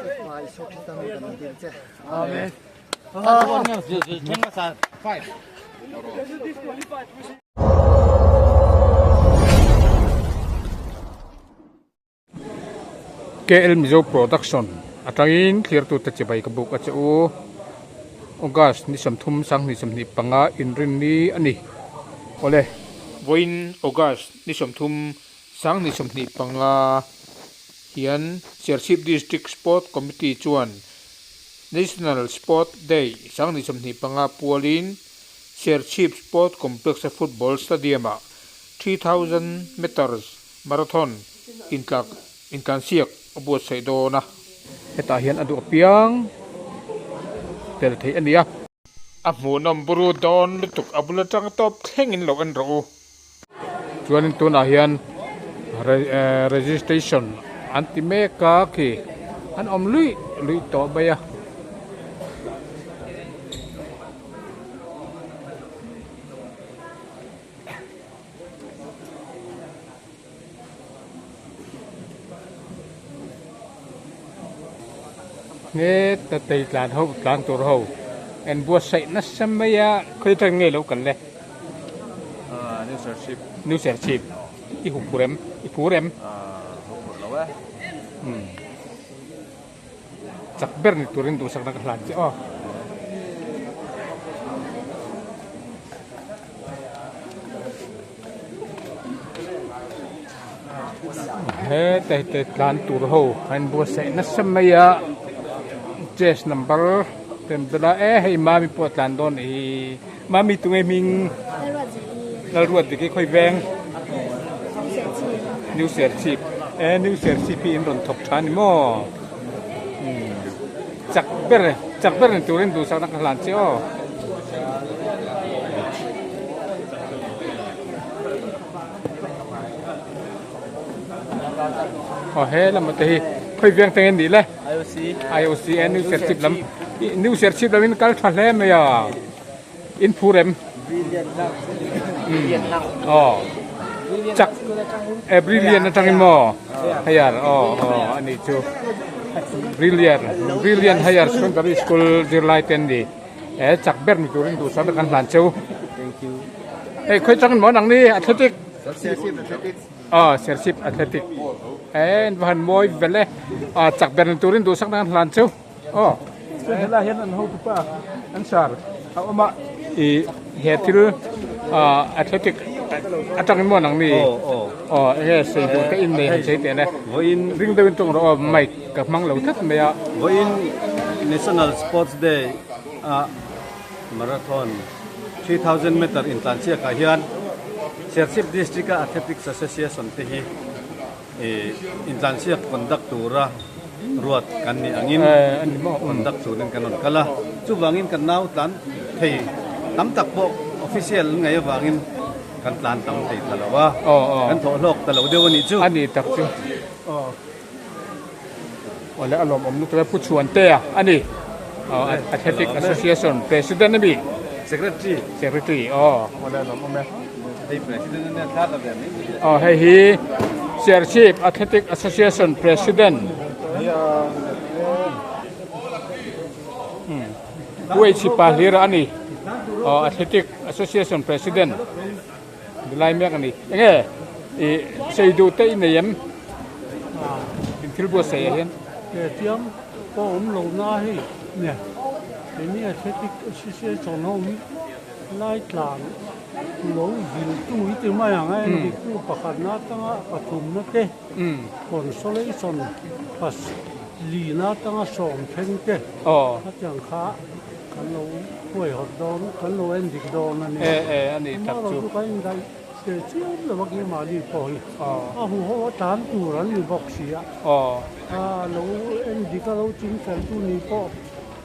I Fapa Isua Krista hming kan dil che. Amen. KL Mizo Production atangin thlir tute chibai ka buk a che u. August ni 30 2025 inrinni a ni. Awle. Vawiin August ni 30 2025 hian Serchhip District Sport Committee chuan National Sport Day 2025 pualin Serchhip Sport Complex a Football Stadium-ah 3000 metres Marathon intlak intlansiak a buatsaih dawn a. Hetah hian a duh apiang tel theih a ni a. A hmuhnawm buru dawn lutuk a bul atang tawp thlengin lo en rawh u. Chuanin tunah hian registration an ti mek a khi an awm luih luih tawh mai a. Heta tei tlan ho tlan tur ho en buatsaih nasa mai a khawi atang nge lo kal le New Serchhip New Serchhip i hu phur em i phur em hu phur lo e chak ber ni turin duhsakna ka hlan che aw. Heta hi te tlan tur ho a inbuatsaih nasa mai a chest number te an bel a e hei mami pawh a tlan dawn nih hi mami tunge hming Lalruatdiki khawi veng New Serchhip e New Serchhip hi in rawn thawk tha a ni maw chak ber chak ber ni turin duhsakna ka hlan che aw. Aw he lamah te hi khawi veng te nge nih le IOC IOC e New Serchhip lam New Serchhip lam in kal tha hle mai a in phur em aw chak e brilliant atangin maw higher aw aw a nih chu brilliant brilliant higher secondary school zirlai te an ni e chak ber ni turin duhsakna kan hlan cheu hei khawi changin maw nang ni athletic aw serchhip athletic e va han mawi vel e chak ber ni turin duhsakna kan hlan cheu. Aw chuan helai hian an hotupa an sar a awm a ih he thil ah athletic atangin maw nang ni aw enge sei duh te in nei han chei teh le vawiin ring deuhin tawng rawh aw mic ka hmang lo tlat mai a vawiin national sports day a marathon 3000 meter intlansiak ah hian Serchhip district a athletics association te hi Ih intlansiak conduct tura ruat kan nih angin conduct turin kan rawn kal a, chuvangin kan nau tlan thei tam tak pawh official an ngaih avangin kan tlan tam thei ta lo a, kan thawh hlawk ta lo deuh a nih chu. A nih tak chu awle a lawmawm lutuk e Pu Chhuantea a ni Athletic Association President a mi? Secretary. Secretary aw awle a lawmawm e. Hei President a nia thla la ve mai mai. Aw hei hi Serchhip Athletic Association President Pu H Pahlira a ni. Aw Athletic Association President Lai mek a ni. Enge i sei duh te i nei em? In thil buatsaih ah hian. He chiang pawh awm lo na hei nia. Keini Athletic Association ho hi Lai tlang lo viltu hi ti mai ang a, endiktu pakhatna atanga pathumna te, consolation pas lina atanga sawm thleng te khatiang kha kan lo huaihawt dawn, kan lo endik dawn a ni. Amaherawhchu kan indaih teh chiam lo a keimahni pawh hi a huho a tlan tur an ni bawk si a, lo endik a lo chingfeltu ni pawh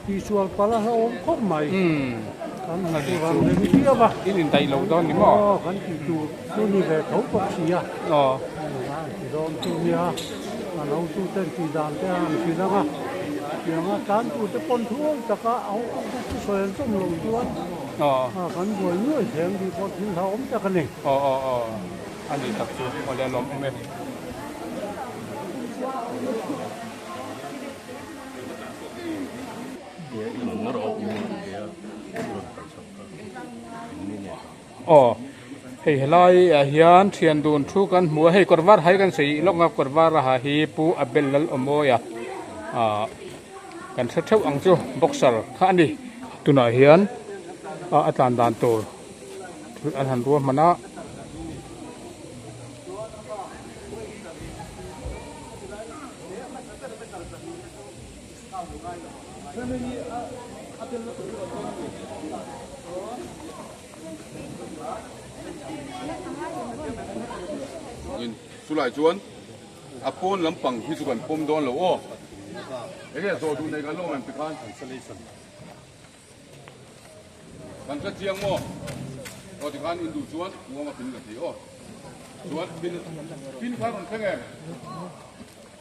Tihsual palh a hlauhawm khawp mai. Kan hmu tur ang reng viau a. In indaih lo dawn ni maw? Aw, kan tih tur chu ni ve tho bawk si a. Aw. An ti dawn chu nia, an hotuten tih dan te a han hrilh ang a. Tiang a tlan tur te pawn thuai taka a hotute chu sawi an chawm lo chuan kan buai nuai thei ang tih pawh thil hlauhawm tak a ni. Aw aw aw, a nih tak chu, aw le a lawm awm e. Aw hei helai ah hian thian dun thu kan hmu a hei kawr var hai kan sawi lawk a kawr var a ha hi pu Abel Lalawmawia ah kan hre theuh ang chu boxer kha a ni tunah hian a tlan dan tur thil an han ruahman a. Chulai chuan a pawn lampang hi chu kan pawm dawn lo aw. Enge zawh duh nei kan lo awm em tikhan? Kan hre chiang maw? Aw tikhan in duh chuan warm up in la thei aw. Chuan pin pin kha rawn thleng em?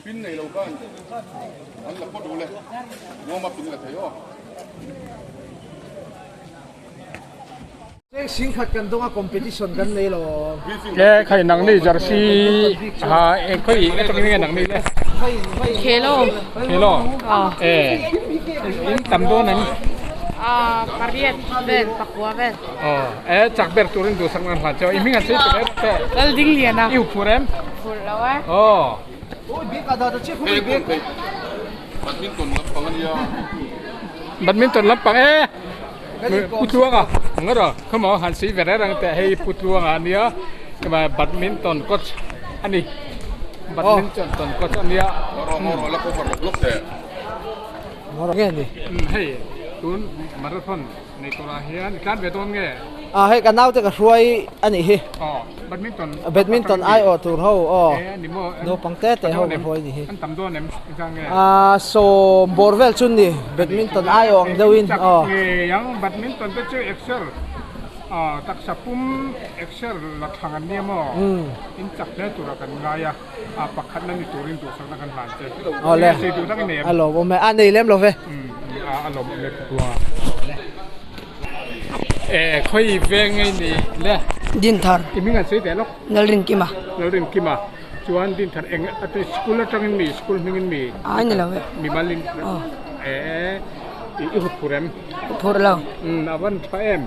Pin nei lo khan an la phawt ule. Warm up in la thei aw. Cheng singkhat kan dawng a competition kan nei lo. Ke khai nang ni jersey ha e khoi e tang nge nang ni le. Khelo. Khelo. E in tam dawn em? A pariat vel pakua vel. Aw e chak ber turin duhsak nan hlan cheu i hming an sei tuk em te. Lal ding lian a. I phur em? Phur lo e. Aw. Badminton lampang ania. Badminton lampang e. Pu Tluanga ang erawh khawmaw han sawi ve reng reng teh hei Pu Tluanga ania badminton coach a ni badminton coach ania hei tun marathon nei turah hian i tlan ve dawn nge? Ah hei ka naute ka hruai a nih hi aw badminton badminton aiawh tur ho aw e ni maw naupang te te ho ka hruai a nih hi an tam dawn em engzah nge? Ah sawm bawr vel chu ni badminton aiawh ang deuhin aw ngei ang badminton te chu exer ah taksa pum exer la thlang an nia maw in chak hle tura kan ngai a ah pakhatna ni turin duhsakna kan hlan che awle sei duh tak i nei em a lawmawm e a nei lem lo ve a lawmawm e putua Eh khawi veng ngei ni le. Dinthar. I hming an sawi teh lawk. Lalrinkima. Lalrinkima. Chuan Dinthar eng ate school atangin mi school hmingin mi. Ai ni lo e. Mi malin. Aw. Eh i hup phur em? Hup phur lo. Um a van tha em.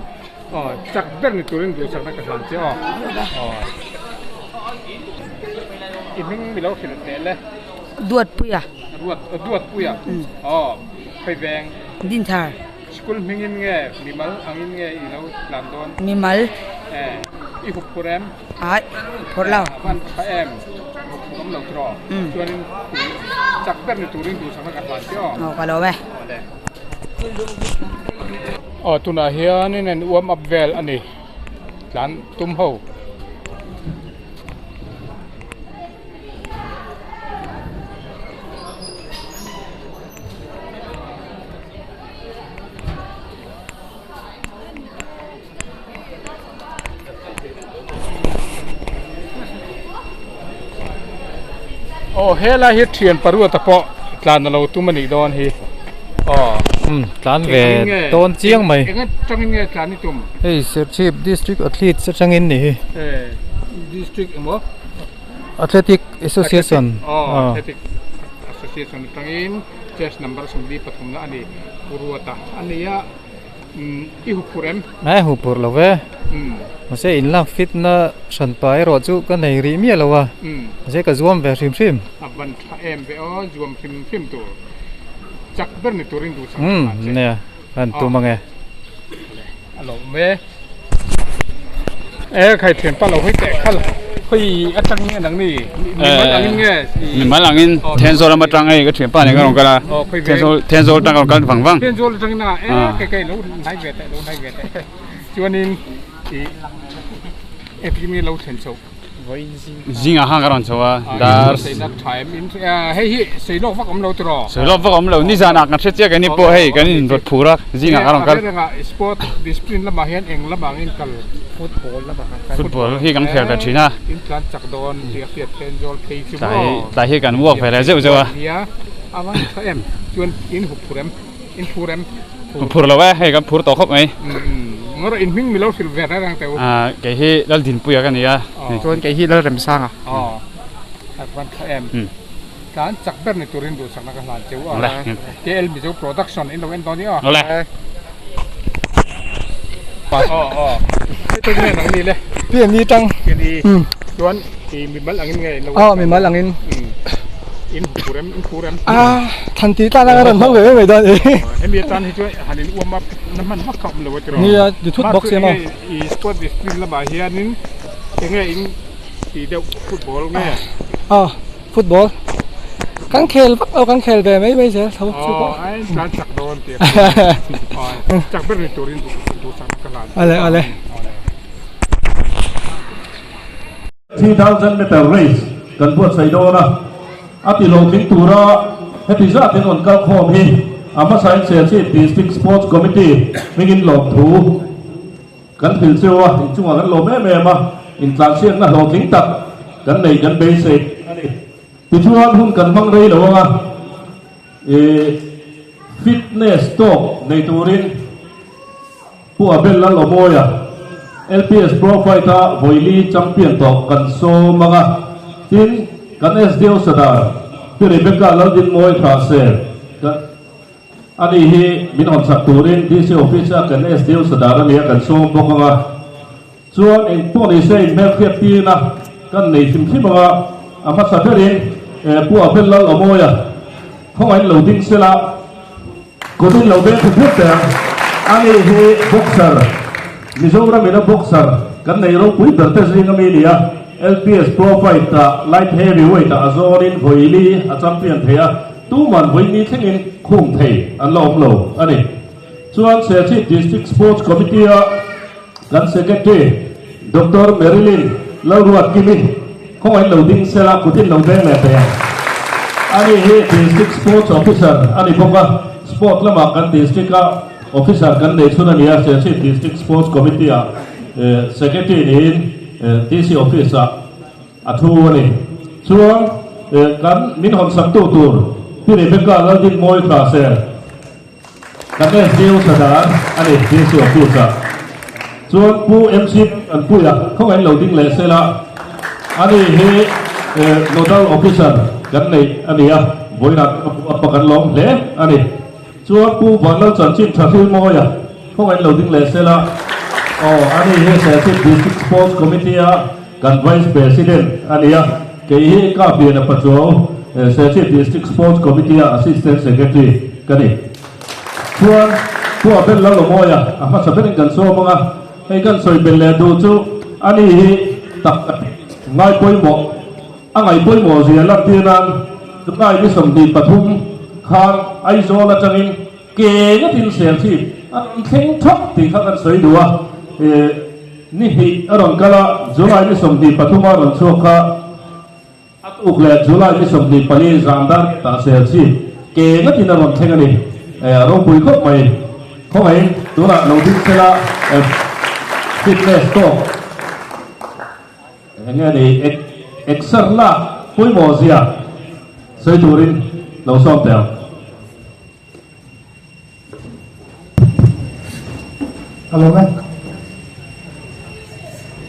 Aw chak ber ni turin duhsakna ka hlan che aw. Aw. I hming mi lo hrilh teh le. Duatpuia. Ruat Duatpuia. Aw khawi veng. Dinthar. School hmingin nge mimal angin nge i lo tlan dawn? Mimal. Eh, i hup phur em? Ai, phur lo. A van tha em? Hup phur awm lo tiraw? Chuanin chak ber ni turin duhsakna ka hlan che aw. Aw, ka lawm e. Awle. Aw, tunah hianin an warm up vel a ni. Tlan tum ho. Aw helai hi thian paruata pawh tlan alo tum anih dawn hi aw umm tlan ve dawn chiang mai eng atangin nge tlan i tum hei Serchhip district athletes atangin ni hi eh district emaw athletic association aw athletic association atangin Chest number 43 na a ni. Pu Ruata a ni a, umm i huphurh em? Mai huphurh lo ve. Mahse in lak fit na hran pa erawh chu ka nei rih miah lo a, mahse ka zuam ve hrim hrim. A van tha em ve aw, zuam hrim hrim tur. Chak ber ni turin duhsak ta che. Umm nia, ka han tum ange. A lawm e. E khai thian pa lo hawi teh khal hawi atang nge nang ni mimal angin nge mimal angin Thenzawl lam atang hei ka thian pa nen ka rawn kal a Thenzawl Thenzawl atang ka rawn kal vang vang Thenzawl atang in a e kei kei lo hnai ve teh lo hnai ve teh chuanin i engtin nge lo thlen chhoh Zingah khan ka rawn chho a dar hei hi sei lawk vak awm lo tiraw sei lawk vak awm lo nizanah kan hre chiah keini pawh hei kan inrawt phur a zingah ka rawn kal sport discipline lamah hian eng lamah angin kal football lamah kan kal football hi kan khel ve thin a in tlan chak dawn tih a hriat hian zawl phei chu maw tlai hi kan walk ve leh zeuh zeuh a nia a van tha em chuan in hup phur em In phur em? Phur lo e, hei kan phur tawh khawp mai. Ngawrh in hming milo hrilh ve reng reng teh u. Kei hi Laldinpuia ka ni a. Chuan kei hi Lalremsanga. Aw, a van tha em. Tlan chak ber ni turin duhsakna ka hlan cheu a. KL Mizo Production in lo en dawn i aw. Aw aw. Hei nge nang ni le? PNE tang. PNE. Chuan i mimal angin nge in lo. Aw mimal angin. In phur em in phur em? A than ti tlan anga rawn hmang ve mai mai dawn e. Hemi atan hi chuan han in uam up na hman vak kha awm lo a tiraw. Nia ti thut bawk sia maw. I sport discipline lamah hianin enge in tih deuh football nge? Aw football kan khel vak lo kan khel ve mai mai zel tho chu pawh. Aw a tlan chak dawn tih a hria. Aw chak ber ni turin duhsakna ka hlan. Awle awle. 3000 meter race kan buatsaih dawn a, a ti hlawhtling tura heti zatin rawn kal khawm hi a hmasain Serchhip District Sports Committee hmingin lawmthu kan thil cheu a, inchungah kan lawm em em a, intlansiakna hlawhtling tak kan nei kan beisei a ni. Tichuan hun kan hmang rei lo anga ih fitness talk nei turin Pu Abel Lalawmawia, LPS Pro Fight-a vawili champion tawh kan sawm ang a, tin kan SDO Sadar Pi Rebecca Laldinmawi Hrahsel kan ani hi min hawn chak turin DC Office-a kan SDO Sadar a nia kan sawm bawk ang a, chuan engpawh ni se inhmelhriat tirna kan nei hrim hrim ang a, a hmasa berin Pu Abel Lalawmawia khawngaih lo ding sela. Kumin lo veng thut thut teh ang. Ani hi boxer, Mizoram ina boxer kan nei ropui ber te zing ami nia. LPS Pro Fight ah light heavy weight ah a zawnin vawi li a champion thei a, tuman vawi ni thlengin khum thei an la awm lo a ni. Chuan Serchhip District Sports Committee a kan Secretary Doctor Marilyn Lalruatkimi khawngaih lo ding sela kutin lo veng leh thei ang. Ani hi District Sports Officer a ni bawk a, Sport lamah kan District a Officer kan nei chhun a ni a, Serchhip District Sports Committee ah Secretary niin DC Office ah a thu a ni. Chuan kan min hawnsak tu tur Pi Rebecca Laldinmawi Hrahsel, Kan SDO Sadar a ni DC Office ah chuan Pu MC Tanpuia khawngaih lo ding leh sela ani hi Nodal Officer kan neih a ni a, vawiinah a pa kan lawm hle a ni. Chuan Pu Vanlal Chanchin Thahril Mawia khawngaih lo ding leh sela aw ani hi Serchhip District Sports Committee a kan Vice President a ni a, kei hi Ka Piana Pachuau Serchhip District Sports Committee a Assistant Secretary ka ni. Chuan Pu Abel Lalawmawia a hmasa berin kan sawm ang a, hei kan sawi belh leh duh chu ani hi tak takin ngai pawimawh a ngaih pawimawh zia lantir nan July ni 23 khan Aizawl atangin ke ngatin Serchhip a rawn thleng thap tih kha kan sawi duh a, ni hnih a rawn kal a, July ni 23 a rawn chhuak kha. A tuk leh July ni 24 zan dar tah Serchhip ke ngatin a rawn thleng a ni. A ropui khawp mai. Khawngaih tunah lo ding sela fitness talk eng nge ni exer lak pawimawh zia sawi turin lo sawm teh ang. Ka lawm e.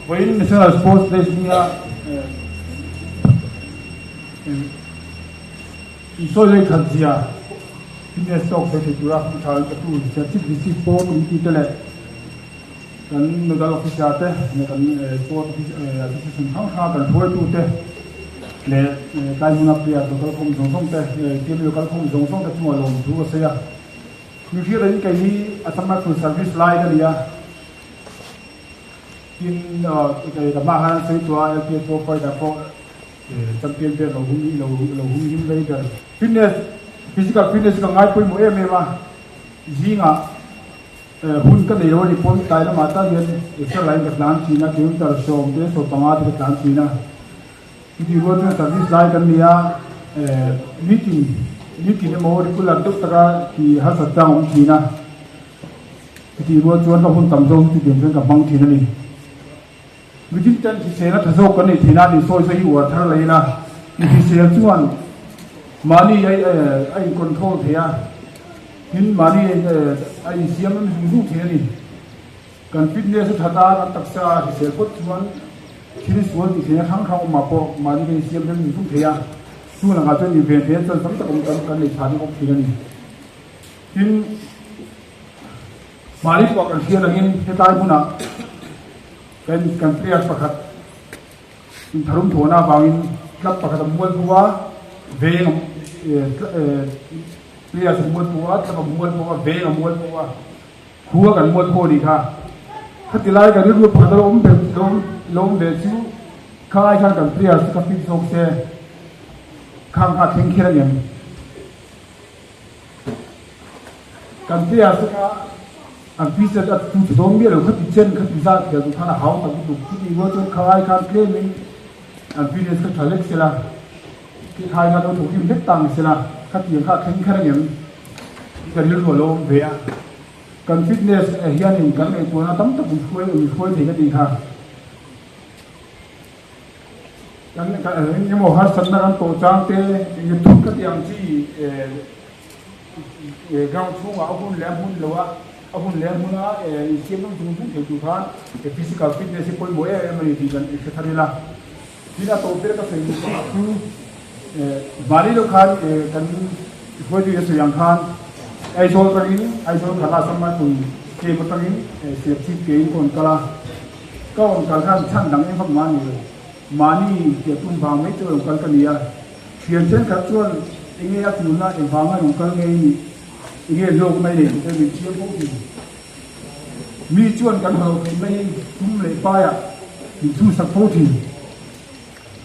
Vawiin National Sports Day zinga insawi lei khat zia fitness talk sawi thei tura hmu tha ka tu Serchhip District Sport Committee te leh kan Nodal Officer te leh kan Sport Association hrang hranga kan hruaitute leh tlai hmuna player local khawm zawng zawng te team local khawm zawng zawng te chungah lawmthu a sawi a. Mi hriat angin kei hi Assam Rifle Service lai ka ni a, tin kei ka hmaah khan an sawi tawh a LPS Pro Fighter pawh champion vel lo hum lo lo hum him rei ber. Fitness, physical fitness hi ka ngai pawimawh em em a, zingah Hun ka nei lo a ni pawn tlai lamah tak hian extra line ka tlan thin a, kilometer 10 te 15 te ka tlan thin a. Chutih rual chuan service lai kan ni a, meeting meeting emaw regular deuh taka tih harsat chang a awm thin a. Chutih rual chuan ka hun tam zawk chu chutiang chuan ka hmang thin a ni. Mitin ten hrisel a tha zawk kan neih theihna tih sawi sawi hi uar thar leh ila, mi hrisel chuan mahni a in control thei a, tin mahni a insiam rem zung zung thei a ni. Kan fitness a that a, kan taksa a hrisel phawt chuan thil sual tih theihna hrang hrang awmah pawh mahni kan insiam rem zung zung thei a. Chu lakah chuan inven theih chuan tam tak awm kan kan nei tha bawk thin a ni. Tin, mahni pawh kan hriat angin hetlai hmunah kan kan player pakhat intharum thawhna avangin club pakhat a mual pawh a, veng players a mual pawh a, club a mual pawh a, veng a mual pawh a. Khua kan mual pawh a nih kha. Khati lai kan rilru pakhat a lo awm ve lo awm ve chu kha ai khan kan players chu ka fit zawk se khang kha a thleng kher aniang. Kan players te kha an fit a tu chu dawn miah lo khati chen khati zat khel duh khan a hau tak lutuk. Chutih rual chuan kha ai khan tlem in an fitness kha tha hlek sela khi khai khan lo thawk hlim hlek ta ni sela khatiang kha a thleng kher aniang. Ka rilru a lo awm ve a, kan fitness hianin kan ngaihtuahna tam tak min hruai min hruai thei ka tih kha. Kan eng emaw harsatna kan tawh chang te eng nge thut ka tih ang chi ground chhungah a hun leh a hmun lo a, a hun leh a hmuna insiam nawm chung chung thei tur khan physical fitness hi pawimawh em em a ni tih kan hre thar ila. Tin a tawh ber ka sawi duh pakhat chu mahni deuh khan kan hruaitu in a sawi ang khan Aizawl atangin Aizawl khala Sangmai pui camp atangin Serchhip ke in ka rawn kal a, ka rawn kal khan chhan dang eng vak mah a ni lo, mahni piah tum vang mai chu a rawn kal ka ni a, thian thenkhat chuan enge a tulna engvanga rawn kal nge i nih, enge hlawkna i neih tih te min chiang fo thin. Mi chuan kan hlauh theih mai sum leh paiah min chhungsak fo thin.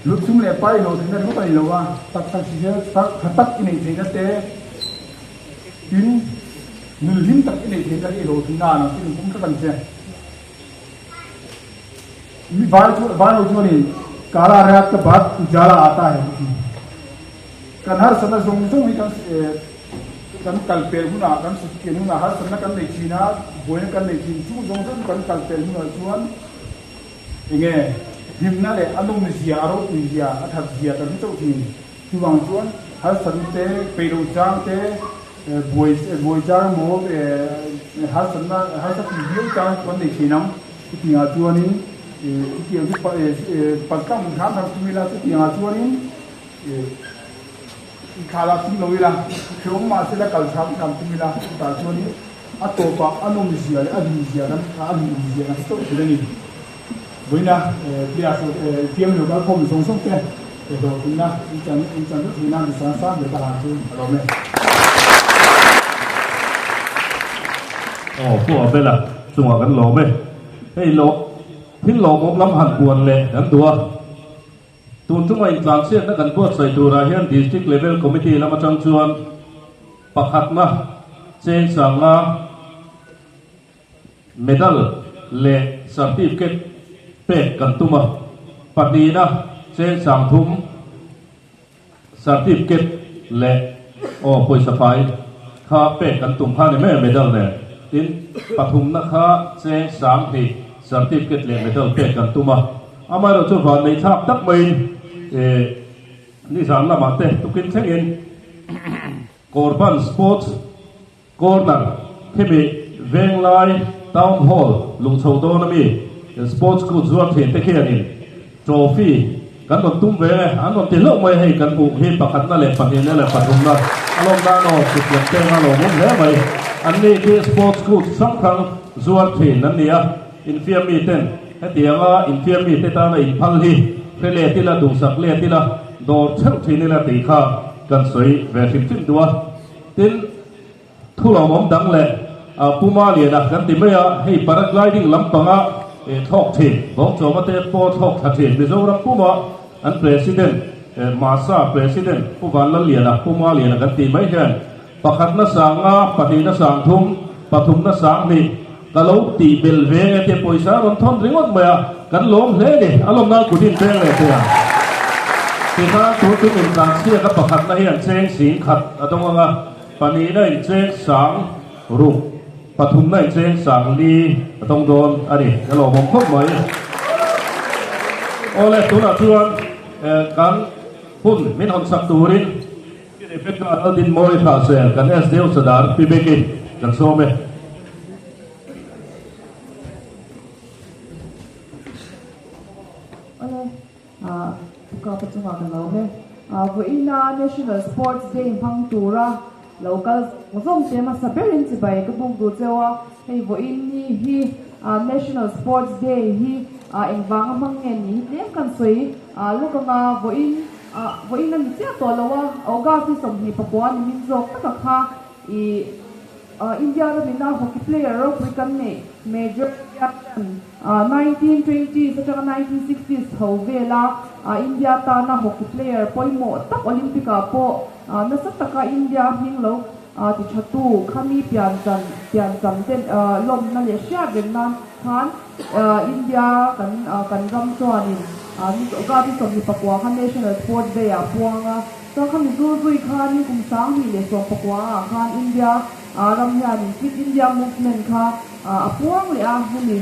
Lut sum leh pai hlauh theihna ringawt a ni lo a, taksa hrisel tak tha tak i neih theihna te, tin nun hlim tak i neih theihna hi i hlauh theihna ang chu inpum tlat ang che. Mi vai chu vai ho chuanin kala raat ka baat ujala aata hai an ti. Kan harsatna zawng zawng hi kan kan kal pel hunah kan sutkian hunah harsatna kan nei thin a, buaina kan nei thin chung zawng zawng chu kan kal pel hunah chuan enge hlimna leh a nawm zia, a ropui zia, a that zia kan hre chauh thin. Chuvang chuan harsatna te, peih loh chang te, buai buai chang emaw harsatna harsat tih viau chang chu kan nei thin ang. Chutiangah chuanin chutiang chu paltlang hram hram tum ila chutiangah chuanin Thla lah tum lo ila, hrehawm mah sela kal chham chham tum ila, chutah chuanin a tawpah a nawmzia leh a hlimzia kan a hlimzia kan hre chauh thin a ni. Vawiina players fiam lo kal khawm zawng zawng te hlawhtlinna in chan in chan vek theihna mi sang sang ber ka hlan chu a lawm e. Aw Pu Abela chungah kan lawm e. Hei lo thil lawmawm lam han puan leh kan duh a. Tun chunga intlanchhiatna kan buatsaih turah hian District Level Committee lam atang chuan pakhatna cheng sanga medal leh certificate pek kan tum a, pahnihna cheng sang thum certificate leh aw pawisa fai kha pek kan tum kha a ni mai a medal nen. Tin, pathumna kha cheng sang hnih certificate leh medal pek kan tum a. Amaherawh chu van nei thlak tak maiin eh nizan lamah te tukin thlengin Korban Sports Corner khimi Venglai Town Hall lungchho dawn ami Sports Goods zuar thin te khianin Trophy kan rawn tum ve e, an rawn ti hlauh mai hei kan hmuh hi pakhatna leh pahnihna leh pathumna a lawm nan aw chutiang peng a lawmawm hle mai. An ni khi Sports Goods hrang hrang zuar thin an ni a, infiam mi ten hetianga infiam mi te tana inphal hi hre let ila duhsak let ila dawr theuh thin ila tih kha kan sawi ve hrim hrim duh a. Tin, thu lawmawm dang leh Puma Liana kan ti mai a, hei paragliding lampanga thlawk thin, Bawngchawma te pawh thlawk thla thin Mizoram puma an President, Masa President Pu Vanlalliana, Puma Liana kan ti mai hian pakhatna sanga, pahnihna sang thum, pathumna sang hnih ka lo tih belh ve nge tia pawisa a rawn thawn ringawt mai a, kan lawm hle a ni, a lawmna kut in peng leh thei ang. Tikhan tun tum intlanchhiat a pakhatna hian cheng sing khat a dawng ang a, pahnihna in cheng sang ruk, pathumna in cheng sang li a dawng dawn a ni, ka lawmawm khawp mai. Awle, tunah chuan kan hun min hawn sak turin Pi Rebecca Laldinmawii Hrahsel kan SDO Sadar Pi Beki kan sawm e. Awle, Pu Kapa chungah ka lawm e. Vawiina National Sports Day hmang tura lo kal zawng zawng te hmasa berin chibai ka buk duh cheu a, hei vawiin ni hi National Sports Day hi engvanga hmang nge ni hi tlem kan sawi lawk anga vawiin vawiin a ni chiah tawh lo a, August ni 29 ni min zawk taka kha ih India ramina hockey player ropui kan neih Major Dhyan Chand 1920s atanga 1960s chho vela India tana hockey player pawimawh tak Olympic ah pawh nasa taka India hming lo ti tha tu khami pian chan piancham te lawmna leh hriat reng nan khan India kan kan ram chuanin ni 29 kha National Sports Day ah puang a. Chuan khami zul zui khanin kum 2019 ah khan India ram hianin Quit India Movement kha a puang leh a, hemi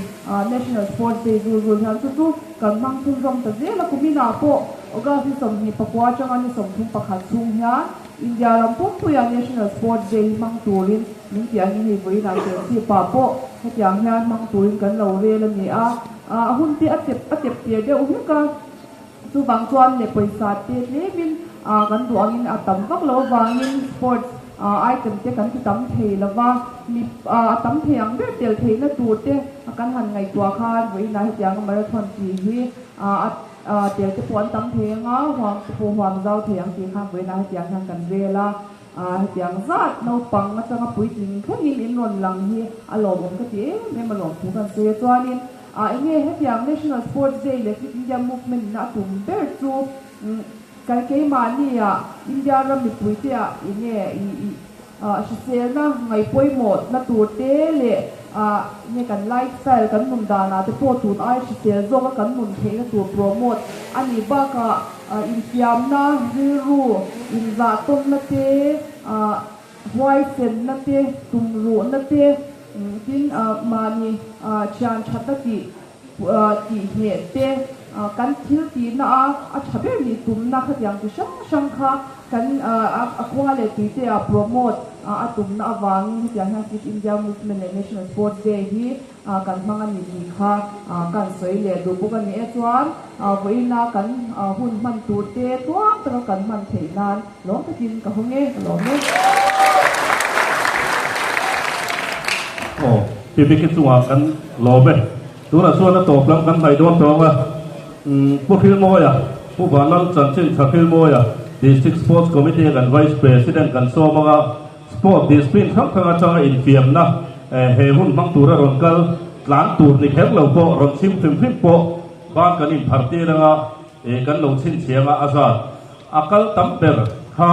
National Sports Day zul zul hian chu chu kan hmang chhunzawm ta zel a, kuminah pawh August ni 29 atanga ni 31 chhung hian India ram pumpuia National Sports Day hi hmang turin min tih angin hei vawiinah Serchhip ah pawh hetiang hian hmang turin kan lo rel a ni a, a hun te a tep a tep tir deuh hlek a. Chuvang chuan leh pawisa te tlemin kan duh angin a tam vak lo avangin sports item te kan ti tam thei lo va, mi a tam thei ang ber tel theihna tur te kan han ngaihtuah khan vawiinah hetianga marathon tih hi a tel te pawh an tam thei ang a, huam te pawh huam zau thei ang tih khan vawiinah hetiang hian kan rel a, hetiang zat naupang atanga puitling thlengin in rawn lang hi a lawmawm ka ti em em a lawmthu kan sawi a chuanin. A enge hetiang National Sports Day leh Fit India Movement in a tum ber chu kan keimahni ah India ram mipui te ah enge i hriselna ngaihpawimawh na tur te leh enge kan lifestyle kan nun dan ah te pawh tun ai hrisel zawk a kan nun theihna tur promote a nih bakah infiamna rilru inzahtawnna te huaisenna te, tumruhna te, tin mahni thian thatna tih tih hneh te, kan thil tihna a a tha ber nih tumna khatiang chi hrang hrang kha kan a khua leh tui te ah promote a tumna avangin hetiang hian Fit India Movement leh National Sports Day hi kan hmang a ni tih kha kan sawi leh duh bawk a ni e. Chuan vawiina kan hun hman tur te tluang taka kan hman theih nan lawm takin ka hawng e, ka lawm e. Aw, Pibiki chungah kan lawm e. Tunah chuan a tawp lam kan hnaih dawn tawng a. Pu Hrilmawia, Pu Vanlal Chanchin Tha Hrilmawia, District Sports Committee kan Vice President kan sawm anga, Sport discipline hrang hrang atanga infiamna he hun hmang tura rawn kal tlan tur ni kher lo pawh rawn chhim hrim hrim pawh ban kan inphar tir anga kan lo chhinchhiang a, a zat a kal tam ber kha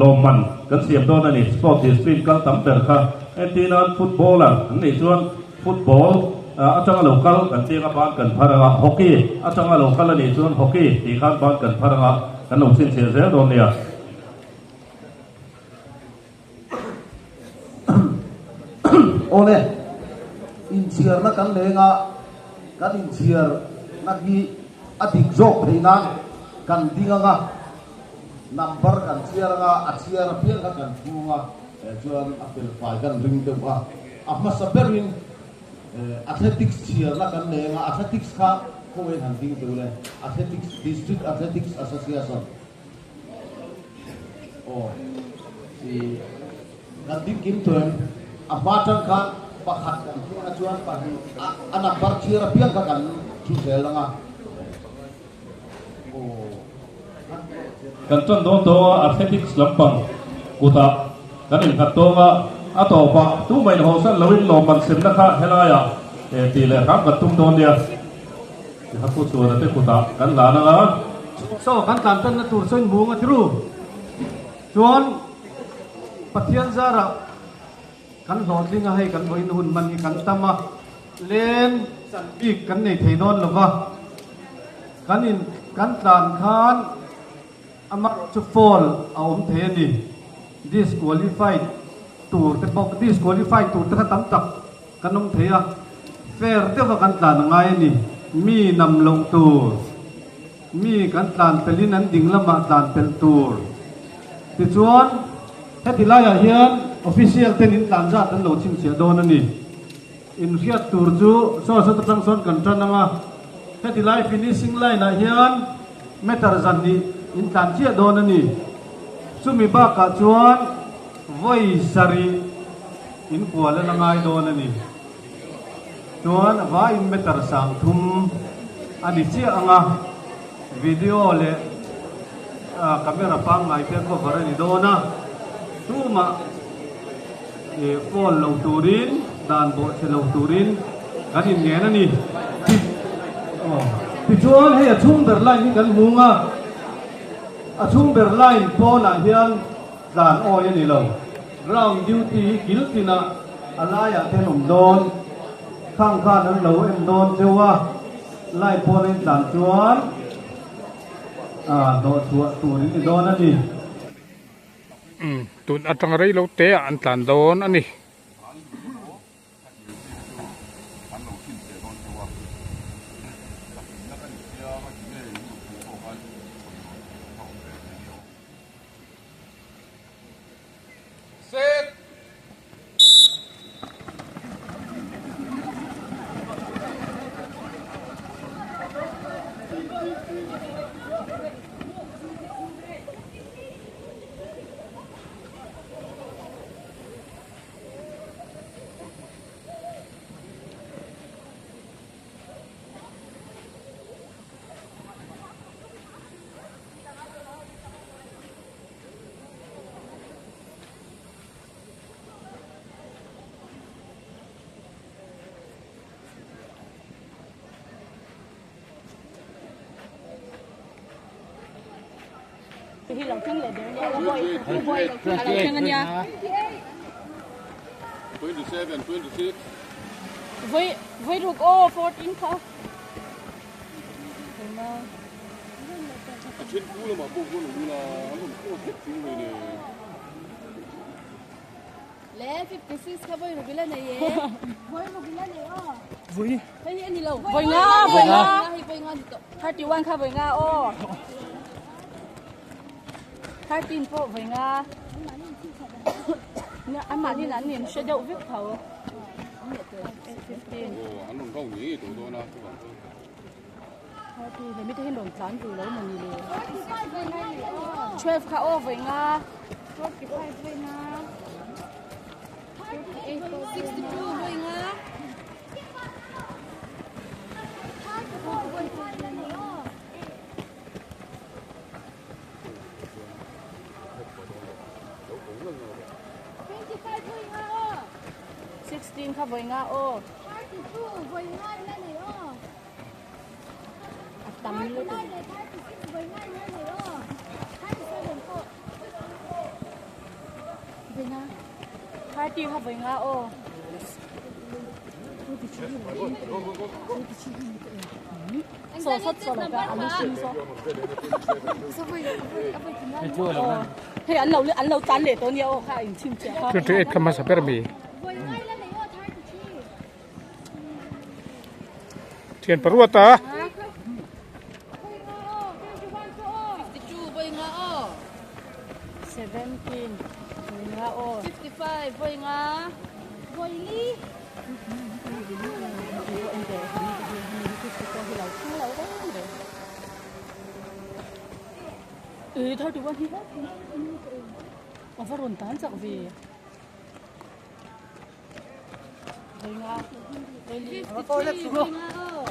lawmman kan siam dawn a ni. Sport discipline kal tam ber kha entirnan footballer an nih chuan football atanga lo kal kan chiang a ban kan phar anga, hockey atanga lo kal a nih chuan hockey tih khan ban kan phar anga kan lo chhinchhiah zel dawn nia. Awle, inchhiarna kan leng a, kan inchhiarna hi a dik zawk theih nan kan ding ang a, number kan chhiar ang a, a chhiar apiang kha kan thu ang a, chuan a fel fai kan ring deuh a, a hmasa berin Athletics chhiarna kan leng a, Athletics kha khawiin han ding teh ule, Athletics, District Athletics Association. Aw i kan ding kim tawh em? A hma tang khan pakhat kan hmuhna chuan pahnih a a number chhiar apiang kha kan thu zel ang a. Aw Kan tan dawn tawng a athletics lampang kutah kan innghat tawng a, a tawpah tumah inhawsan loin lawmman semna kha helaiah tih leh hram kan tum dawn nia. Ti kha pu chuan a te kutah kan hlan ang a. Saw kan tlan tanna tur chuan mung a thiru chuan Pathian zarah kan hlawhtling a, hei kan vawiin hun hman hi kan tam a, len chan bik kan nei thei dawn lo va, kan in kan tlan khan amaherawh chu fall a awm thei a ni, disqualified tur te pawh disqualified tur te kha tam tak. Kan awm thei a, fair deuha kan tlan a ngai a ni. Mi nam loh tur, mi kan tlan pelhin an ding lamah tlan pelh tur. Tichuan, heti laiah hian official ten in tlan zat an lo chhinchhiah dawn a ni. Inhriat tur chu saw sawt atang sawn kan tan ang a, heti lai finishing line ah hian meter 200. in tlan chiah dawn a ni. Chumi bakah chuan vawi sarih in kual a la ngai dawn a ni. Chuan vaiin meter 3000 a ni chiah ang a, video leh camera pangngai te cover a ni dawn a, tumah phone lo turin dan bawhchhe lo turin kan inngen a ni. Tichuan hei a chhung ber line hi kan hmung a, a chhung ber line pawnah hian tlan awi a ni lo. Ground duty hi kil tinah a laiah te an awm dawn, khang khan an lo en dawn cheu a, line pawn a intlan chuan dawh chhuah tur in ni dawn a ni. Umm tun atang rei lo te ah an tlan dawn a ni. Set! 27, 26. Voi voi ruk aw 14 kha. A then pu lamah pawh khuan awm ila an rawn post vek chung mai nen. Le 56 kha voi ruk ila nei e. Voi ruk ila nei aw. Voi. Hei hi ani lo. Voi nga voi nga. Hei voi nga ni to. 31 kha voi nga aw. 13 pawh voi nga. An mahni an in hre deuh vek tho. 15. Aw an rawn rau ngei ngei tawh dawn a chuvang chuan. 30 he mite hi rawn tlan duh lo mawni le. 12 kha aw voi nga. 45 voi nga. 62 voi nga. 16 kha voi nga aw. A tam lutuk. 30 kha voi nga aw. So sot so lo ka alu sim so. Hei an lo an lo tan leh tawh nia aw kha in chim chiah kha. 28 kha hmasa ber mi. Thian paruat a. 52 voi nga aw. 17 voi nga aw. 55 voi nga. Voi li. Ê 31 hi a va rawn tan chak ve. Voi nga voi li. Voi nga aw.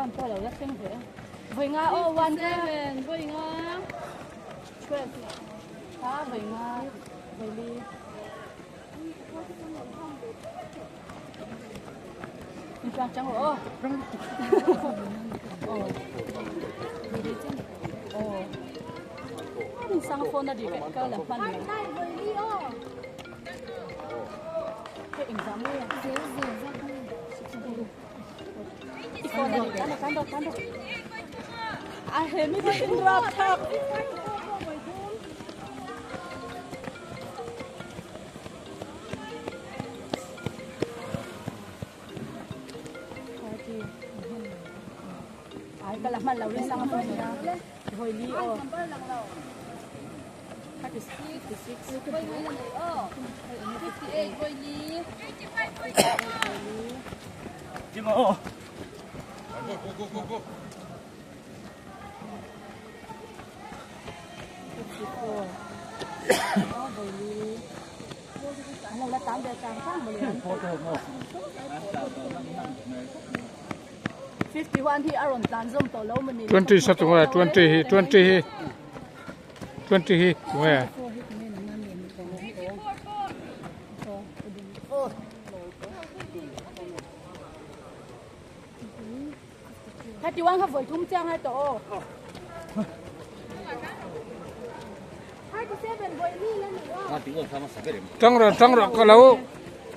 One pawh lo la thleng ve a. Voi nga aw one seven voi nga 12 kha voi nga voi li. In tlang chang rawh aw. Aw. Aw. Sang phone a ri vek ka la hman lo. Hei engzah nge a? I phone a ri tan tan rawh tan rawh. A he mi te in rap thak. Ai ka la hman lo rin sang a pawh nia. Vawi li aw. 36. Vawi li la nei aw. 58 vawi li. Jima aw. Go go go go go. 54. Aw vawi li. An lo la tam ve chang chang mawle. 51 hi a rawn tlan zawm tawh lo mawni. 20 sa tunge 20 hi 20 hi 20 hi tunge. 31 kha vawi thum chiang hai tawh aw. 37 vawi li la ni aw. Tang rawh tang rawh ka lo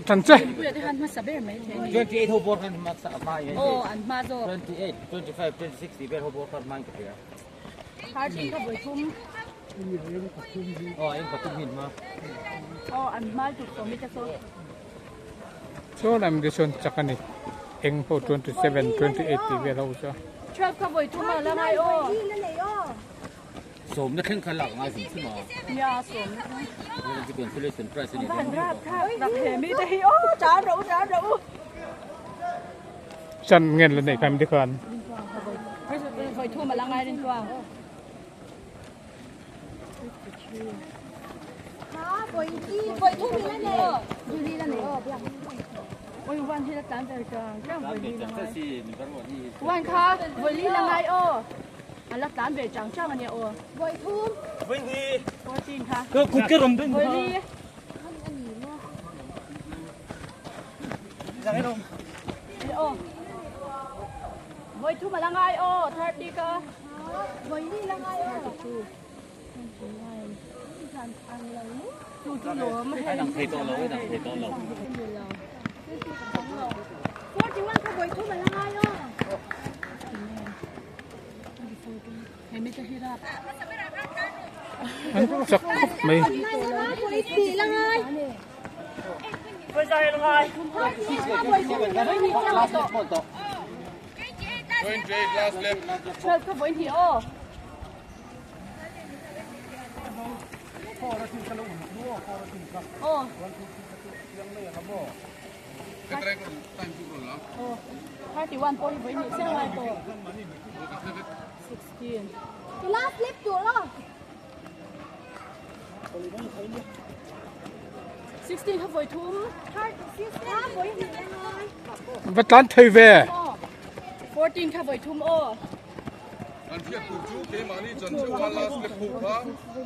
tan che. Puia te khan hmasa ber mai thei ni. 28 ho bawr khan hmasa hma in. Aw an hma zawk. 28, 25, 26 tih vel ho bawr khan hma in ka hria. 13 kha vawi thum. Aw eng pathum hi an hma. Aw an hma tuk tawh mi te saw. Chuan an te chuan chak a ni. Eng pawh 27, 28 tih vel ho chu. 12 kha vawi thum a la ngai aw. Sawmna thleng kha lak a ngai hrim hrim a. Nia sawmna thleng. Heng chu consolation prize a ni. An rap thlak rak he mi te hi aw tan rawh u tan rawh u. Chan ngen la nei kha mi te khan. Vawi thum a la ngai rin chuang. Wan kha vawi li la ngai aw a la tlan ve chang chang ania aw vawi thum vawi hnih 14 kha ka kut ka rawn ben vawi li aw vawi thum a la ngai aw 30 ka vawi li la ngai aw Ai dang thei tawh lo, ai dang thei tawh lo. An chak khawp mai. Va tlan thei ve. 14 kha voi thum aw. An hriat tur chu keimahni chan theuha last lap ho kha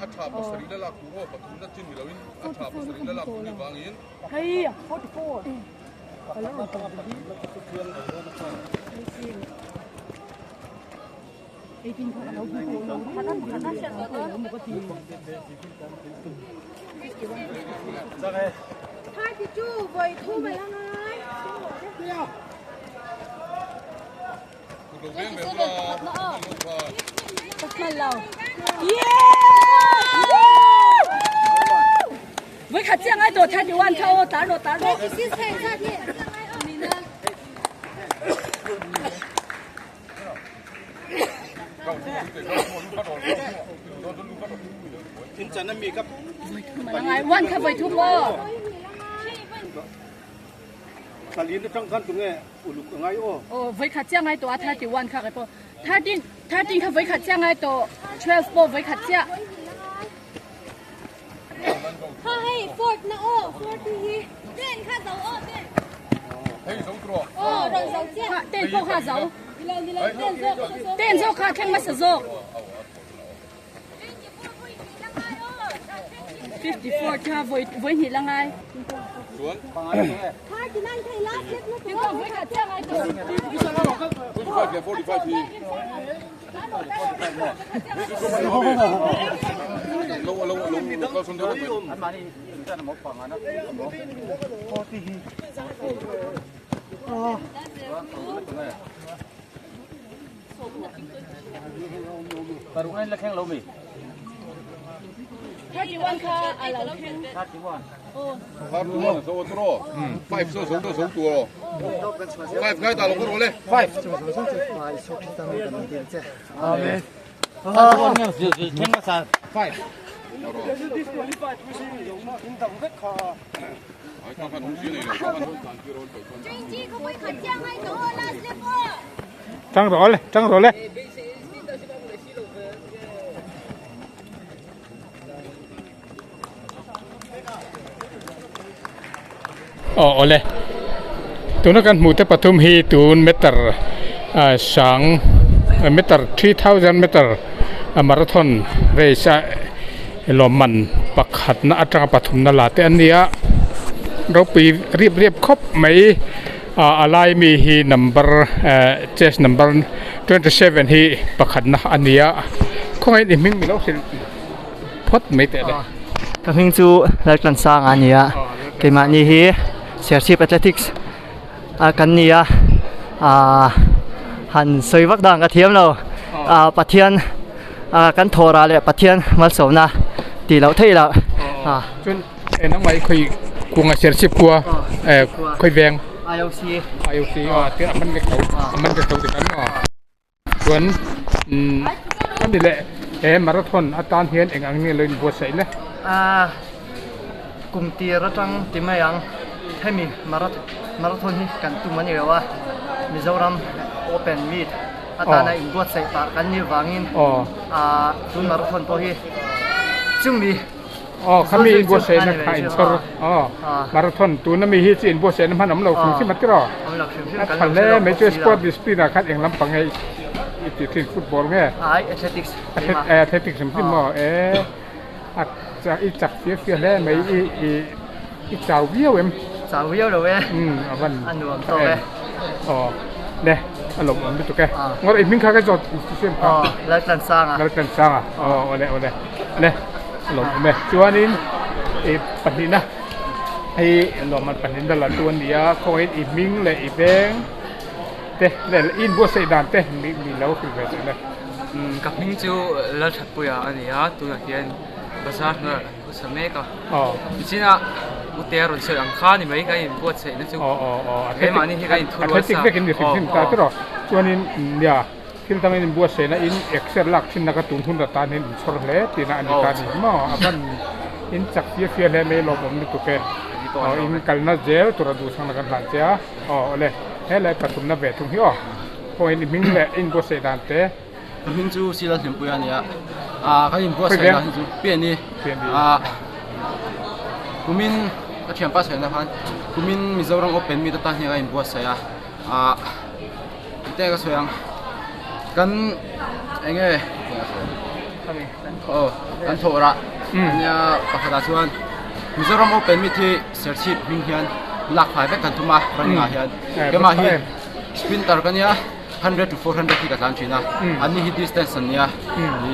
a tha pasarih la lak tur aw, pathumna chin ni loin a tha pasarih la lak tur ni vangin. Hei 44. Với khát chiang ai đồ thay điều ăn theo tá rồi tá rồi. One kha voi thum o. Salin atang khan tunge uluk angai aw. Aw voi khat chiah ngai tawh a 31 kha kai pawh 13 13 kha voi khat chiah ngai tawh 12 pawh voi khat chiah. Kha hei fourth na aw 40 hi ten kha zo aw ten. Hei zo tro. Aw rawn zo chiah. Kha ten pawh kha zo. Ten zawk kha thleng hmasa zawk. 54 kha voi voi hnih la ngai. Chuan. 25 leh 45 hi. Lo lo lo lo kalsawn deuh mai. Paruk na la thleng lo mi. 31 kha a lo thleng. 31. 31 zo tro. 5 zo zo zo tur. Five ngai ta lo ka rawh le. Five. Amen. Five. Tang rawh le, tang rawh le. Aw awle tuna kan hmuh te pathum hi tun meter sang meter 3000 meter marathon race a lawmman pakhatna atanga pathumna la te an ni a ropui rip rep khawp mai a lai mi hi number chest number 27 hi pakhatna a ni a khawngaih in hming mi lo hrilh. phawt mai teh le. Ka hming chu Laltlansanga a ni a, keimahni hi Serchhip Athletics a kan ni a, aaa han sawi vak dan ka thiam lo, aaa Pathian aaa kan thawh rah leh Pathian malsawmna tih loh theih loh aa. Chuan nangmah hi khawi kunga Serchhip khua khawi veng? IOC. IOC aw a man vek tho a man vek tho ti kan maw? Chuan umm a ni leh he marathon atan hian eng ang nge lo inbuatsaih le? Aaa kum tir atang ti mai ang hemi marathon hi kan tum a ni lo a Mizoram open meet atana inbuatsaih pah kan nih vangin aaa tun marathon pawh hi chumi Aw khami inbuatsaihna kha in chhawr aw marathon tuna mi hi chu inbuatsaihna hman awm lo hrim hrim a tiraw a tha hle mai chu sport discipline ah khan eng lampang nge i tih thin football nge athletics athletics hrim hrim maw e a i chak fia fia hle mai i i i chau viau em chau viau lo e a van a nuam tawk e aw le a lawmawm lutuk e ngawr i hming kha ka zawt aw Laltlansanga Laltlansanga aw awle awle le. A lawm awm e. Chuanin ih pahnihna hei lawmman pahnihna la tu a ni a, khawngahin i hming leh i veng te leh i inbuatsaih dan te mi mi lo hrilh ve teh le. Umm ka hming chu Lalthatpuia a ni a, tunah hian bazar hnuaiah kan khawsa mek a. Aw. Nichinah Utea rawn sawi ang kha ni mai ka inbuatsaihna chu. Aw aw aw. Keimahni hi ka inthurual sa. Athletic vek in ni hrim hrim ta tiraw. Chuanin nia. Thil dangin inbuatsaihna in exer lak thinna ka tun hun atan hian inchhawr hle tihna a ni ta a ni maw? A van in chak fia fia hle mai lawmawm lutuk e. Aw in kalna zel tura duhsakna kan hlan che a. Aw awle helai pathumna ve thung hi aw. Khawngaih in i hming leh inbuatsaih dan te. Ka hming chu Sila Hlimpuia a ni a. Aa kan inbuatsaih dan hi chu Piani. Piani. Aa kumin ka thianpa sawi na khan kumin Mizoram Open meet atan hian ka inbuatsaih a. Aa. Teh ka sawi ang kan eng nge aw kan thawh rah ania pakhatah chuan Mizoram Open meet hi Serchhip hming hian lak fai vek kan tum a running ah hian keimah hi sprinter ka nia 100 to 400 hi ka tlan thin a anni hi distance an nia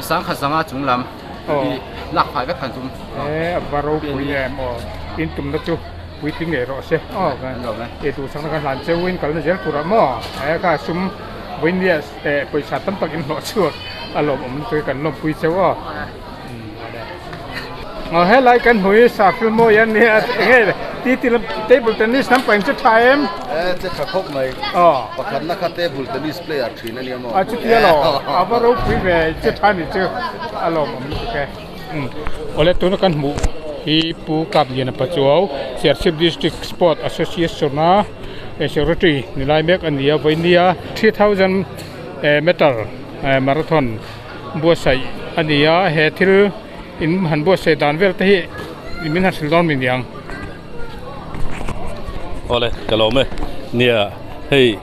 sangkhat zanga chung lam hi lak fai vek kan tum. E a va ropui em aw in tumna chu. Puitling ngei rawh se aw e duhsakna kan hlan cheu in kalna zel turah maw he kha sum vawinia eh pawisa tam tak in hlawh chhuak a lawmawm lutuk hi kan lawmpui cheu aw aw helai kan hmu hi safil mawi a nia enge ti ti lam table tennis lam pawh in che tha em e che tha khawp mai aw pakhatna kha table tennis player thin a nia maw a chutia lo a va ropui ve che tha ni chu a lawmawm lutuk e. Awle tuna kan hmuh hi Pu Kapliana Pachuau Serchhip District Sport Association a Secretary ni lai mek a ni a vawinia 3000 meter marathon buatsaih a ni a he thil in han buatsaih dan vel te hi min han hrilh dawn mi niang. Awle ka lawm e nia hei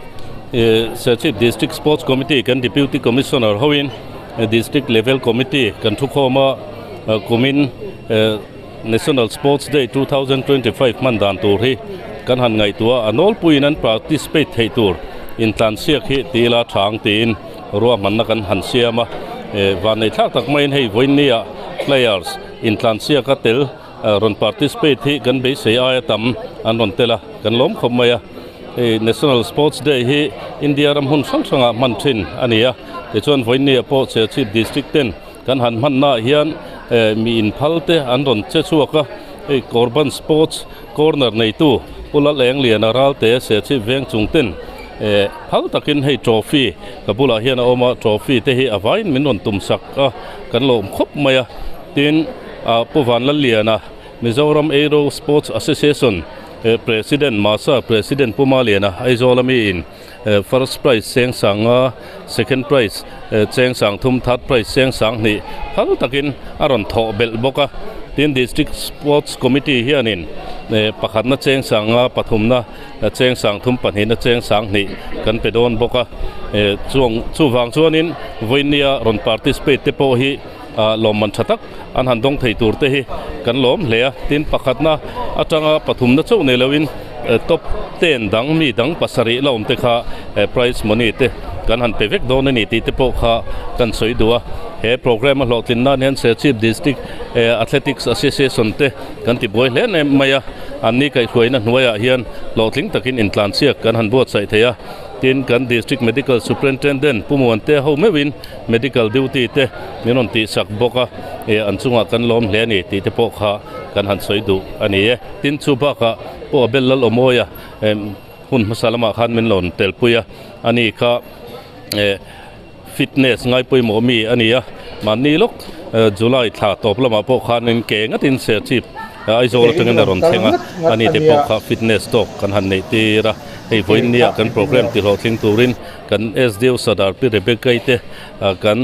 Serchhip District Sports Committee kan Deputy Commissioner hoin District Level Committee kan thukhawm a, kumin National Sports Day 2025 hman dan tur hi kan han ngaihtuah a, a nawlpuiin an participate theih tur intlansiak hi ti ila tha ang tiin ruahmanna kan han siam a, vannei thlak tak maiin hei vawiinnia players intlansiaka tel rawn participate hi kan beisei aia tam an rawn tel a, kan lawm khawp mai a. Hei National Sports Day hi India ram hun hrang hrangah hman thin a ni a, tichuan vawiinniah pawh Serchhip District ten kan han hmannaah hian mi inphal te an rawn che chhuak a, hei Korban Sports Corner neitu Pu Laleng Liana Ralte Serchhip veng chung ten eh phal takin hei trophy ka bulah hian a awm a trophy te hi a vaiin min rawn tum sak a kan lo awm khawp mai a tin ah Pu Vanlalliana Mizoram Aero Sports Association eh President Masa President Pu Maliana Aizawl ami in eh first prize cheng sanga second prize eh cheng sang thum third prize cheng sang hnih phal takin a rawn thawh belh bawk a tin district sports committee hianin eh pakhatna cheng sanga pathumna cheng sang thum pahnihna cheng sang hnih kan pe dawn bawk a eh chuang chuvang chuanin vawinia rawn participate te pawh hi ah lawmman tha tak an han dawng thei tur te hi kan lawm hle a tin pakhatna atanga pathumna chauh nei loin top ten dang mi dang pasarih la awm te kha prize money te kan han pe vek dawn a ni tih te pawh kha kan sawi duh a he program a hlawhtlin nan hian Serchhip District Athletics Association te kan ti buai hle em mai a an ni kaihhruaina hnuaiah hian hlawhtling takin intlansiak kan han buatsaih thei a tin kan District Medical Superintendent Pu Muante ho meuhin Medical duty te min rawn tih sak bawk a, eh an chungah kan lawm hle a ni tih te pawh kha kan han sawi duh a ni e. Tin chu bakah pawh a bel lal awmawi a, eh hun hmasa lamah khan min rawn telpui a, a ni kha eh fitness ngai pawimawh mi a ni a, mahni lawk July thla tawp lamah pawh khanin ke ngatin Serchhip Aizawl atangin a rawn thleng a, a ni te pawh kha fitness talk kan han neih tir a, hei vawiin nia kan program tihlawhtling turin Kan SDO Sadar Pi Rebecca-i te kan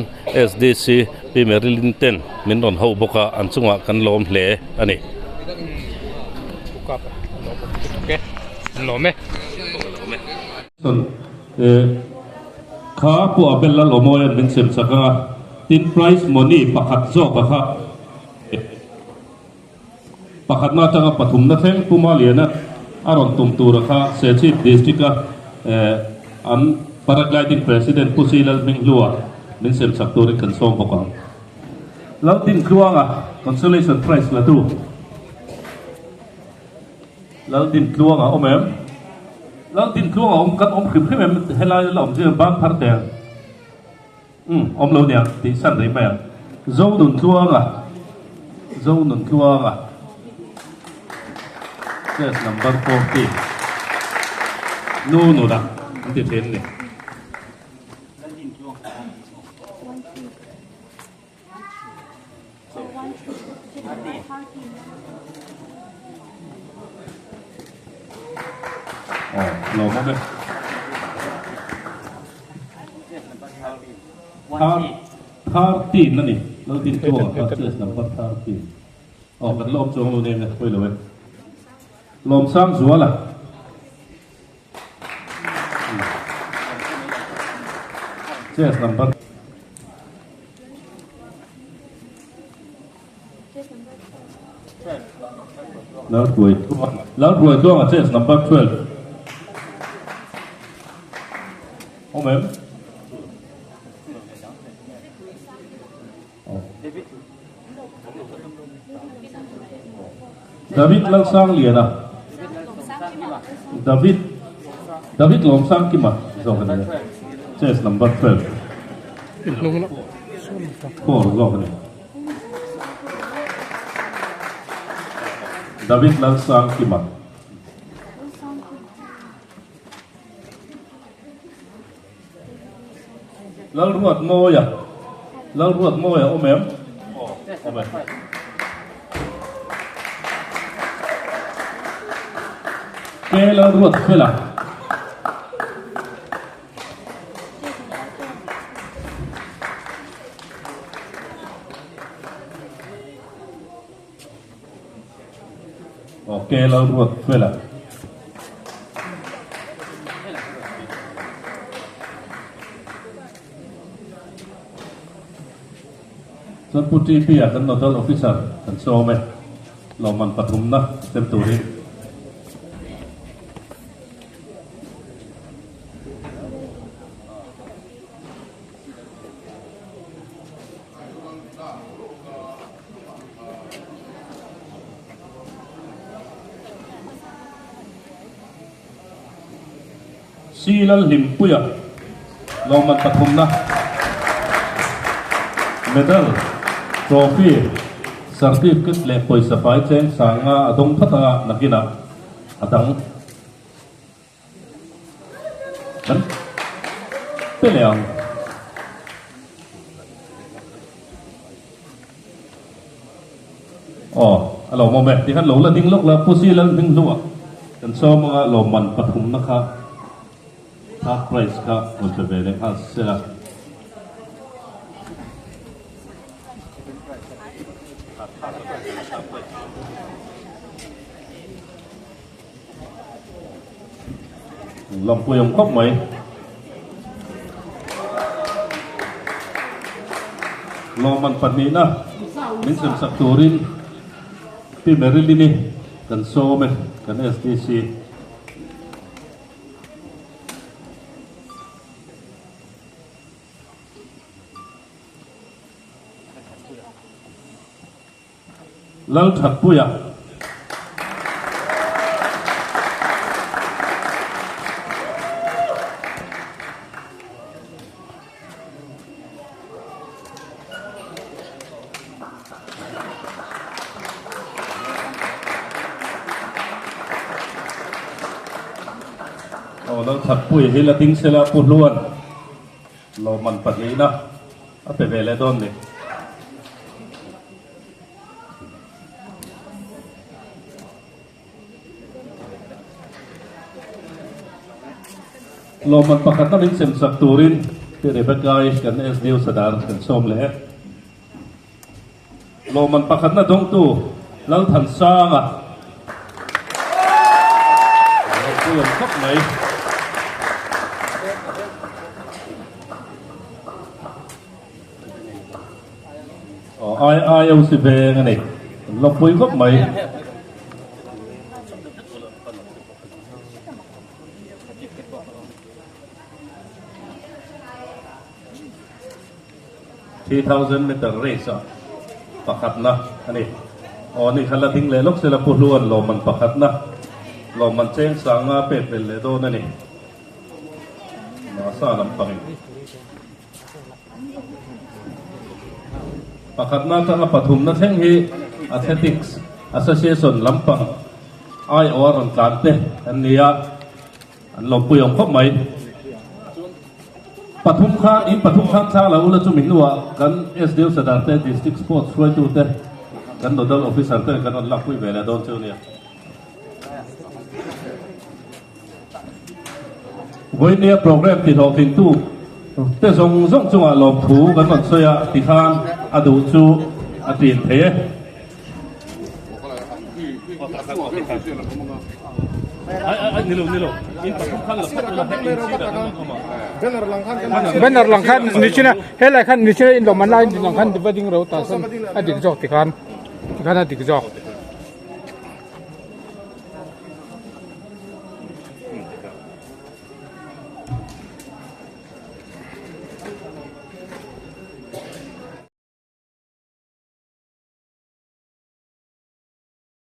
SDC Pi Marilyn ten min rawn ho bawk a, an chungah kan lawm hle a ni. Kha Pu Abel Lalawmawia'n min sem chak anga, tin prize money pakhat zawk a kha Pakhatna atanga pathumna thleng Pu Maliana a rawn tum tura kha Serchhip District-a an Paragliding President Pu Si Lalhminghlua min sem chak turin kan sawm bawk ang. Laldintluanga Consolation Prize la tu. Laldintluanga awm em? Laldintluanga awm kan awm hrim hrim em? Helai la awm zir ban phar teh ang. Umm awm lo nia tih san rih mai ang. Zo nun tluanga Zo nun tluanga Chest number 40 Nu nuna an ti thin ni. Aw lawm awm e. 13 a ni. Lal Dintluanga kha chest number 13. Aw kan la awm chuang lo nia nge pawi lo e. Lawmsangzuala. Chest number Lalhruai Tluanga chest number 12 Awm em? David Lalsangliana David David Lawmsangkima zawk a ni e chest number 12 4 zawk a ni David Lalsangkima Lalruatmawia Lalruatmawia awm em? Awm e. K Lalruatfela. Aw K Lalruatfela. Chuan Pu TP ah kan Nodal Officer kan sawm e, lawmman pathumna sem turin. Si Lalhlimpuia lawmman pathumna medal, trophy, certificate leh pawisa fai cheng sanga a dawng phawt anga nakinah a dang. kan pe leh ang. Aw, a lawmawm e. Tikhan lo la ding lawk la, Pu Si Lal hming hnuah kan sawm anga lawmman pathumna kha third prize kha rawn pe ve leh nghal sela. Lawmpui awm khawp mai. Lawmman pahnihna min semsak turin Pi Marilyn-i kan sawm e, kan SDC. Lalthatpuia. Aw Lalthatpuia hi la ding sela Pu Hluan lawmman pahnihna a pe ve leh dawn ni. Lawmman pakhat na min sem sak turin Pi Rebecca-i kan SDO Sadar kan sawm leh e. Lawmman pakhat na dawngtu Lalthansanga ropui awm khawp mai. Aw ai ai o si veng a ni. An lawmpui khawp mai. 3000 meter race ah pakhatna a ni. Aw ni kha la ding leh lawk sela Pu Hluan lawmman pakhatna lawmman cheng sanga pek belh leh dawn a ni. Masa lampangin. Pakhatna atanga pathumna thleng hi Athletics Association lampang aiawh a rawn tlan te an ni a, an lawmpui awm khawp mai. Pathum khan in pathum khan thla lo ula chumi hnuah kan SDO Sadar te District Sports hruaitu te kan Nodal Officer te kan rawn lakpui ve leh dawn chu nia. Vawinia program tihlawhtlingtu te zawng zawng chungah lawmthu kan rawn sawi a tikhan a duh chu a tin thei e. Banner lang khan ni china helai khan ni china in lawm an lai din ang khan diva ding ro ta sawn a dik zawk tikhan tikhan a dik zawk.